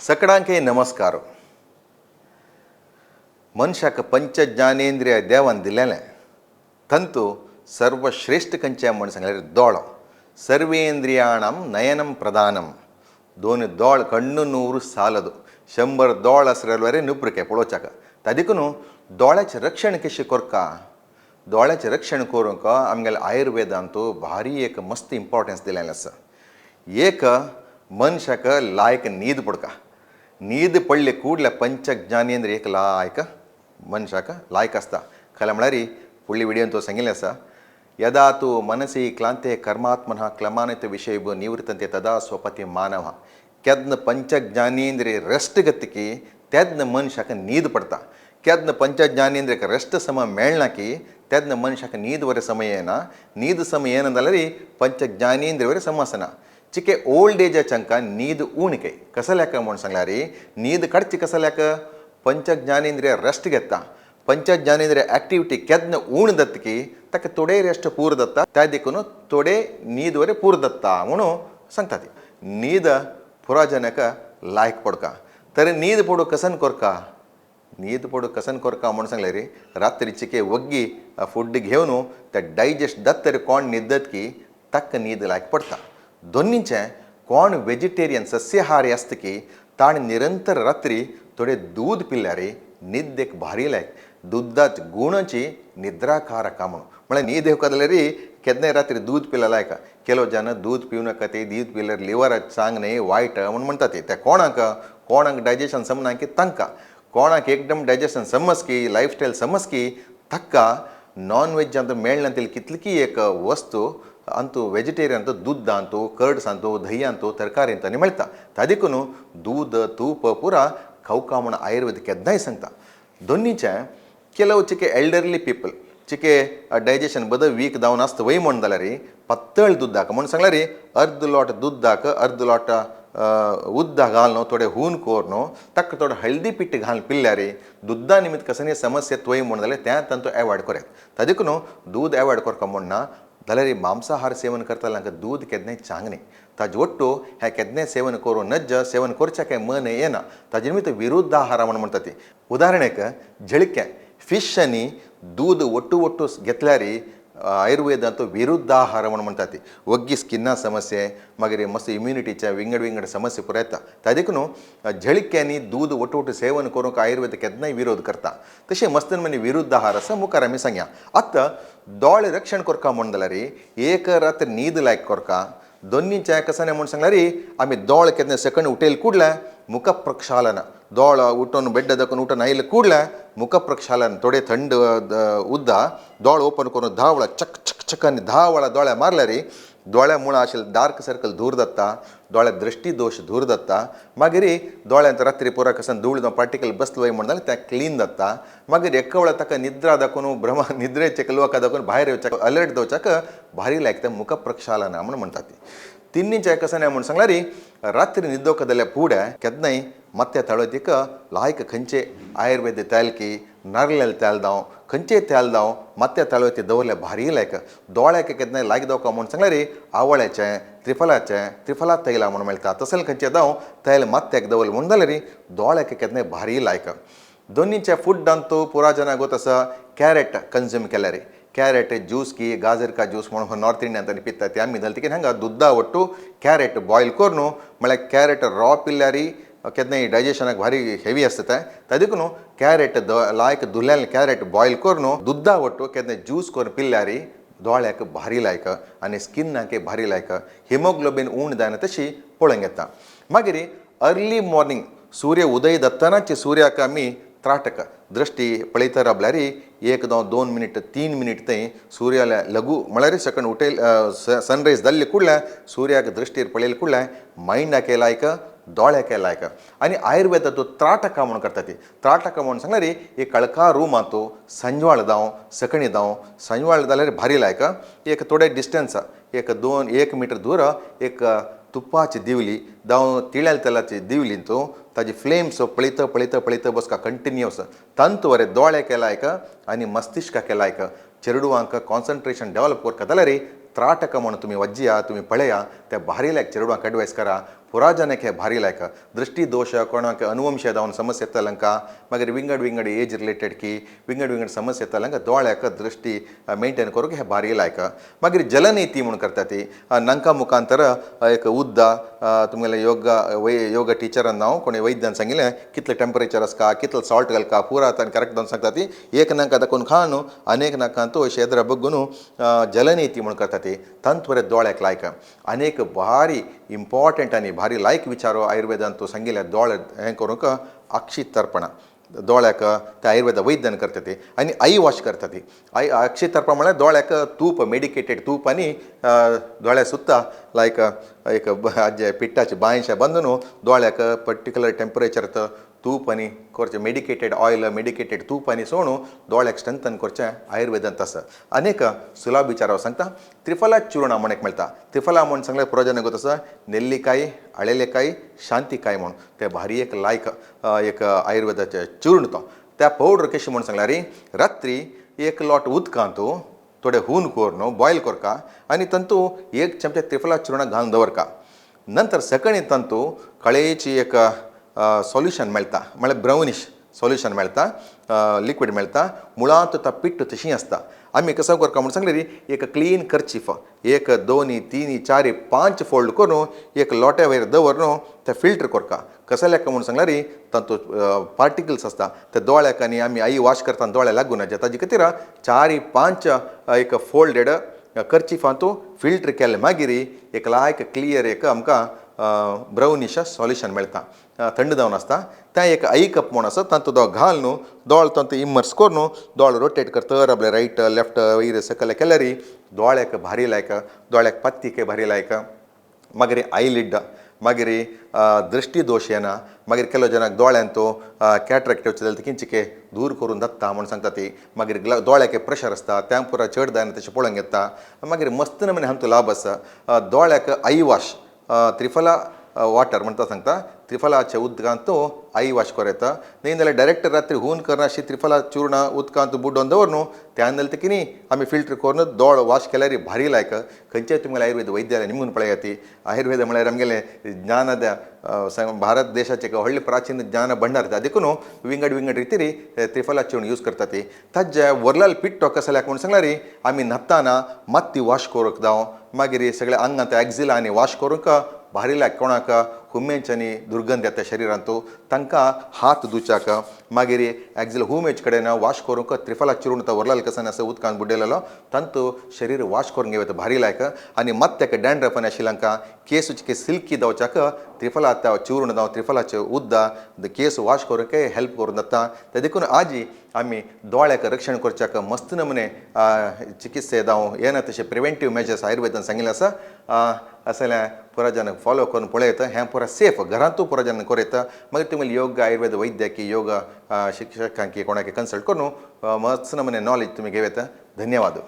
सकडांके नमस्कार. मनशाक पंचज्ञानेंद्रिय देवान दिलेलें तंतु सर्वश्रेश्ठ खंयचें म्हण सांगल्यार दोळो. सर्वेंद्रियाणां नयनम प्रधानम. दोन दोळ कण्णु नूर सालदु. 100 दोळ आसल्यार नुपृके पळोवच्याक. ता देखून दोळ्याचें रक्षण कशें करका, दोळ्याचें रक्षण करूंक आमगेल्या आयुर्वेदांत भारी एक मस्त इम्पॉर्टन्स दिलेलें आसा. एक मनशाक लायक न्हीद पडका. न्हीद पडले ಕೂಡಲೇ पंचज्ञानेंद्रिय एक लायक मनशाक लायक आसता. खरें म्हळ्यार फुडली विडियोन तो सांगिल्लें आसा, यदा तु मनसी क्लांते कर्मात्मनः क्लमानित विषयभो निवृत्तन्ते तदा स्वपति मानव. केन्ना पंचज्ञानेंद्रिय रेस्ट घेतकी तेन्ना मनशाक न्हीद पडटा. केन्ना पंचज्ञानेंद्रियक रेस्ट समय मेळना की तेन्ना मनशाक न्हीद बरें समय येना. न्हीद समय येना जाल्यार पंचज्ञानेंद्रिय बरें सम आसना. चिके ओल्ड एजाच्यांका न्हीद उणके कसल्याक म्हूण सांगल्यार न्हीद काडची कसल्याक पंचज्ञानेंद्रिय रेस्ट घेता. पंचज्ञानेंद्रिय एक्टिविटी केन्ना उण जाता की ताका थोडे रेस्ट पूर जाता. त्या देखून थोडे न्हीद बरें पूर जाता म्हणून सांगता. ती न्हीद पुराजनाक लायक पडका. तर न्हीद पडू कसन कोरका, न्हीद पडू कसन कोरका म्हूण सांगल्यार रात्री चिके वग्गी फूड घेवन ते डायजेस्ट जाता तरी कोण न्हिदत की ताका न्हीद लायक पडटा. दोन्नीचें कोण वेजिटेरियन सस्याहारी आसता की ताणें निरंतर रात्री थोडे दूद पिल्यार न्हिदेक भारी लायक. दुदाच गुणाची निद्राकारक म्हणून म्हळ्यार न्हीद येवका जाल्यार केन्नाय रात्री दूद पिल्यार लायक. ಕೆಲವು ಜನ दूद पिवं नाका, ते दूद पिल्यार लिवराक चांग न्हय वायट म्हूण म्हणटा. ते त्या कोणाक कोणाक डायजेशन समना की तांकां, कोणाक एकदम डायजेशन समज की लायफ स्टायल समज की ताका नॉन वेज अंतू मेळना तितली कितली एक वस्तू अंतू वेजिटेरियन दूद अंतू कर्ड्स अंतू दही अंतू तरकारी अंतू मेळटा. ता देखून दूद तूप पुरा खावका म्हूण आयुर्वेद केन्नाय सांगता. दोन्नीचें ಕೆಲವು ಚಿके एल्डरली पीपल चिके डायजेशन बद वीक जावन आसता वय म्हण जाल्यार पातळ दुदाक म्हण सांगल्यार अर्द लोट दुदाक अर्द लोट उदक घालून थोडे हून करून ताका थोडो हळदी पीठ घालून पिल्यार दुद्दा निमित्त कसली समस्या त्वय म्हण जाल्यार तें तांचो एवॉयड करत. ता देखून दूद एवॉयड करका म्हण ना जाल्यार मांसाहार सेवन करतल्यांक दूद केन्नाय चांग न्ही. ताजे ಒಟ್ಟು हे केन्नाय सेवन करूं नज्ज, सेवन करच्या काय मन येना. ताजे निमित्त विरुद्ध आहार म्हण म्हणटा ती. उदाहरणेक झळके फिश आनी दूद ಒಟ್ಟು ಒಟ್ಟು घेतल्यार आयुर्वेदांत विरुद्ध आहार म्हण म्हणटा ती. वग्गी स्किना समस्या, मागीर मस्त इम्युनिटीच्या विंगड विंगड समस्या पुराय येता. ता देखून झळके आनी दूद ಒಟ್ಟು ಒಟ್ಟು सेवन करूंक आयुर्वेद केन्नाय विरोध करता. तशें मस्त मनी विरुद्ध आहार आसा मुखार आमी सांगया. आतां दोळे रक्षण करका म्हण जाल्यार एक रात्र न्हीद लायक करका. दोन्नीच्या कसाने म्हूण सांगल्यार आमी दोळे केन्ना सेकंड उठयल कुडले मुख प्रक्षालन. दोळ उठून बेड्ड दाखोवन उठून आयले कुडले मुख प्रक्षालन थोडे थंड उद्दा दोळ ओपन करून 10 वेळा चक चक चक आनी 10 वेळा दोळ्या मारल्यार दोळ्या मुळां आशिल्ले डार्क सर्कल दूर जाता, दोळ्या दृश्टी दोश दूर जाता. मागीर दोळ्यांत रात्री पुरा कसन धूळ पार्टिकल बसलो म्हण जाल्यार तें क्लीन जाता. मागीर एका वेळा ताका निद्रा दाखोवन भ्रम निद्रेचे लोका दाखोवन भायर येवच्याक अलर्ट दवरच्याक भारी लायक तें मुख प्रक्षालन म्हूण म्हणटा ती. तिन्नीच्या कसाने म्हूण सांगल्यार रात्री न्हिदोवका जाल्यार फुडें केन्नाय मत्या तळतीक लायक खंयचे आयुर्वेद तेल की नारलेल तेल जावं खंयचेय तेल जावं माथ्या तळवती दवरल्यार भारी लायक. दोळ्याक केन्नाय लायक दवका म्हूण सांगल्यार आवळ्याचें त्रिफलाचें त्रिफला तैला म्हूण मेळटा तसलें खंयचें जावं तेल माथ्याक दवरलें म्हूण जाल्यार दोळ्याक केन्नाय भारी लायक. दोन्नीच्या फुडांत पुरा जनां गोत आसा कॅरेट कन्ज्यूम केल्यार ಕ್ಯಾರೆಟ್ ಜ್ಯೂಸ್ की गाजर का ज्यूस म्हणून नॉर्थ इंडियन तांणी पिता ते आमी घालता की हांगा दुद्दा ಒಟ್ಟು क्यारेट बॉयल करून म्हळ्यार क्यारेट रॉ पिल्यार केन्नाय डायजेशनाक भारी हेवी आसता तें. ता देखून क्यारेट लायक धुल्लेलें क्यारेट बॉयल करून दुद्दा ಒಟ್ಟು केन्नाय ज्यूस करून पिल्यार दोळ्याक भारी लायक आनी स्किनाक भारी लायक. हिमोग्लोबीन उण जायना तशी पळोवंक येता. मागीर अर्ली मॉर्निंग सूर्य उदय जातनाच सूर्याक आमी त्राटक दृश्टी पळयता राबल्यार एक जावं 2 मिनीट 3 मिनीट थंय सूर्याल्या लघु म्हळ्यार सेकंड उठयल सनरायज जाल्ले कुडल्या सूर्याक दृश्टीर पळयले कुडल्या मायंडाक लायक दोळ्याक लायक. आनी आयुर्वेदांत त्राटका म्हूण करता ती. त्राटका म्हूण सांगल्यार एक कळका रुमांत संजवाळ जावं सकणी जावं संजवाळ जाल्यार भारी लायक. एक थोडे डिस्टन्स एक 2 1 मिटर दूर एक तुपाची दिवली जावं तिळ्याल तेलाची दिवली तूं ताजी फ्लेम्स पळयता पळयता पळयता बसका कंटिन्युअस तंत वरे दोळ्याक लायक आनी मस्तिष्काक लायक. चेरडुवांक कॉन्सन्ट्रेशन डेवलप करता जाल्यार त्राटक म्हण तुमी वज्जिया, तुमी पळया, ते भारी लायक चेडवांक एडवायस करा. पुराजनक हे भारी लायक दृष्टी दोश कोणाक अनुवंश जावन समस्या येता तांकां, मागीर विंगड विंगड एज रिलेटेड की विंगड विंगड समस्या येता तांकां दोळ्याक दृष्टी मेंटेन करूंक हे भारी लायक. मागीर जलनेती म्हूण करता ती नांका मुखांतर एक उद्दा तुमगेले योगा योगा टिचरान नांव कोणी वैद्यान सांगिल्लें कितलें टेम्परेचर आसता, कितलो सॉल्ट घालका पुरा आतां करेक्ट जावन सांगता ती. एक नांका दाखोवन खा न्हू, अनेक नाकांत शेद्रा बग्गून जलनेती म्हूण करता ती तंत्वरे दोळ्याक लायक. अनेक भारी इम्पॉर्टंट आनी भारी लायक विचारो आयुर्वेदान तो सांगिल्ले दोळे हें करूंक अक्षी तर्पण दोळ्याक ते आयुर्वेद वैद्यान करता ती आनी I wash करता ती. I अक्षी तर्पण म्हळ्यार दोळ्याक तूप, मेडिकेटेड तूप आनी दोळ्या सुत्ता लायक एक आजे पिट्टाचे बांयशें बांदून दोळ्याक पर्टिक्युलर टेम्परेचर तूप आनी करचें मेडिकेटेड ऑयल, मेडिकेटेड तूप आनी सोणू दोळ्याक स्ट्रेंथन करचें आयुर्वेदांत आसा. अनेक सुलाभ विचार हांव सांगता. त्रिफला चूर्ण म्हण एक मेळटा. त्रिफला म्हण सांगल्यार पुरोजन आसा नेल्लिकाय, आळेलेकाय, शांतिकाय म्हण ते भारी एक लायक एक आयुर्वेदाचें चूर्ण तो. त्या पावडर कशें म्हण सांगल्यार रात्री एक लोट उदकांत थोडें हून करून बॉयल करका आनी तातूंत एक चमचे त्रिफला चूर्ण घालून दवरका. नंतर सकाळी तातूंत कळयेची एक सोल्युशन मेळटा, म्हळ्यार ब्रावनीश सोल्युशन मेळटा, लिक्वीड मेळटा. मुळांत तो पिट्ट तशी आसता. आमी कसो करता म्हूण सांगलें, एक क्लीन कर्चीफ 1 2 3 4 5 फोल्ड करून एक लोट्या वयर दवरून ते फिल्टर करता. कसो लेखा म्हूण सांगल्यार तातूंत पार्टिकल्स आसता ते दोळ्याक आनी आमी I wash करता दोळ्या लागून ताजे खातीर 4 5 एक फोल्डेड कर्चिफांतू फिल्टर केलें मागीर एक लायक क्लियर एक आमकां ब्रावनीश सोल्युशन मेळटा, थंड जावन आसता. तें एक I cup म्हूण आसा, तातूंत तो घाल न्हू दोळ तातूंत इमर्स करून दोळ रोटेट करता आपले रायट लेफ्ट वयर सकयल केल्यार दोळ्याक भारी लायक, दोळ्याक पत्तिके भारी लायक. मागीर आयलिड, मागीर दृश्टी दोश येना. मागीर केलो जनाक दोळ्यांत कॅटरेक्ट वचत जाल्यार किंचिके दूर करून दत्ता म्हूण सांगता ती. मागीर दोळ्याक प्रेशर आसता त्या पुरा चड जायना तशें पळोवंक येता. मागीर मस्त नमुने हांतू लाभ आसा. दोळ्याक I wash triphala water म्हणटा सांगता, त्रिफलाच्या उदकांत I wash कर येता. न्ही जाल्यार डायरेक्ट रात्री हून करनाशी त्रिफला चूर्ण उदकांत बुडोवन दवर न्हू, त्या जाल्यार कितें आमी फिल्टर करून दोळ वॉश केल्यार भारी लायक. खंयच्याय तुमगेले आयुर्वेद वैद्यालय निमून पळयात ती. आयुर्वेद म्हळ्यार आमगेलें ज्ञान भारत देशाचें एक व्हडलें प्राचीन ज्ञान भंडार, देखून विंगड विंगड रितीरी त्रिफला चूर्ण यूज करता ती. ताजे वरलाल पिट्टो कसो म्हूण सांगल्यार आमी न्हाताना मात्ती वॉश करूंक जावं, मागीर सगळ्या आंगांत एक्झिला आनी वॉश करूंक भारी लायक. कोणाक हुमेंच्यानी दुर्गंध येता शरिरांत तांकां हात धुवच्याक मागीर एक्झिल हुमेच कडेन वॉश करूंक त्रिफला चूर्ण तो वरलाल कसन आसा उदकान बुडयलेलो तांतू शरीर वॉश करून घेवं भारी लायक. आनी मात्याक डॅन्ड्रफ आनी आशिल्ल्यांका केस सिल्की जावच्याक त्रिफला चूर्ण जावं त्रिफलाचें उद्दा केस वॉश करूंक हेल्प करून जाता. ते देखून आजी आमी दोळ्याक रक्षण करच्याक मस्त नमुने चिकित्से जावं येना तशें प्रिवेंटीव मेजर्स आयुर्वेदान सांगिल्लें आसा. असलें पुराजन फॉलो करून पळयता हें पुरा सेफ घरांतू पुराजन करयता. मागीर तुमी योग आयुर्वेद वैद्यकी योग शिक्षकांकी कोणाक कन्सल्ट करून मस्त नमुने नॉलेज तुमी घेवं येता. धन्यवाद.